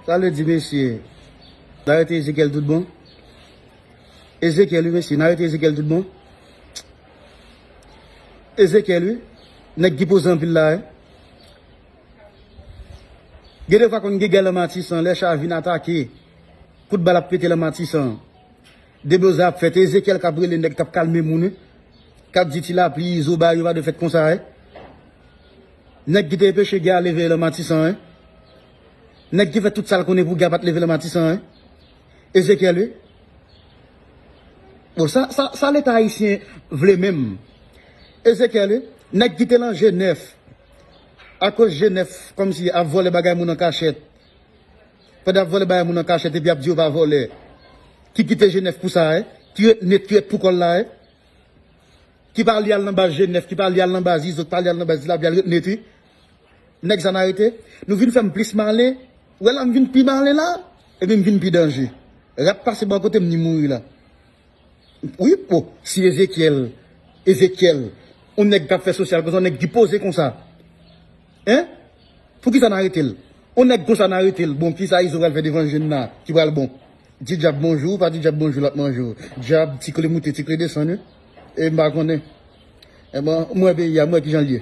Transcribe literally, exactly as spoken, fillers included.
Sa vle di, mesye, n arete Ezekyèl tout bon? Ezekyèl, wi, mesye, n arete Ezekyèl tout bon? Ezekyèl, wi. Nèg ki poze anpil la, wi. Gen de fwa konn gen gè nan Matisan, lè cha vin atake, kout bal ap pete nan Matisan. Debloze ap fèt, Ezekyèl k ap rele nèg k ap kalme moun, wi. K ap di ti lapli, izo, bagay yo pa dwe fèt konsa, wi. Nèg ki te enpeche gè a leve nan Matisan, wi. Nèg ki fè tout sa l konnen pou gè a pa t leve nan Matisan, wi. Ezekyèl, wi. Bon, sa, sa, sa Leta ayisyen vle menm? Ezekyèl, wi. Nèg ki te nan G nèf, akoz G nèf kòmsi ap vòlè bagay moun an kachèt. Pandan ap vòlè bagay moun an kachèt epi ap di yo pa vòlè. Ki kite G nèf pou sa, wi. Ki ret nèt, ki ret pou kò l la, wi. Ki pa li al nan baz G nèf, ki pa li al nan baz Izo, ki pa li al nan baz Ti Lapli, al ret nèt, wi. Nèg sa n arete. Nou vin fè m plis malen. Ou wè la m vin pi malen la, epi m vin pi danje. Rat pase bò kote m, ni mouri la. Wi, o, si Ezekyèl, Ezekyèl, yon nèg k ap fè sosyal konsa, yon nèg ki poze konsa. Hein? Poukisa n arete l? Yon nèg konsa n arete l. Bon, kisa Izo pral fè devan jèn nan ki pral bon? Di dyab bonjou, pa di dyab bonjou, l ap manje w. Dyab, ti kle moute, ti kle desann, wi. E m pa konnen. E bon, m wè peyi a, m wè kijan l ye.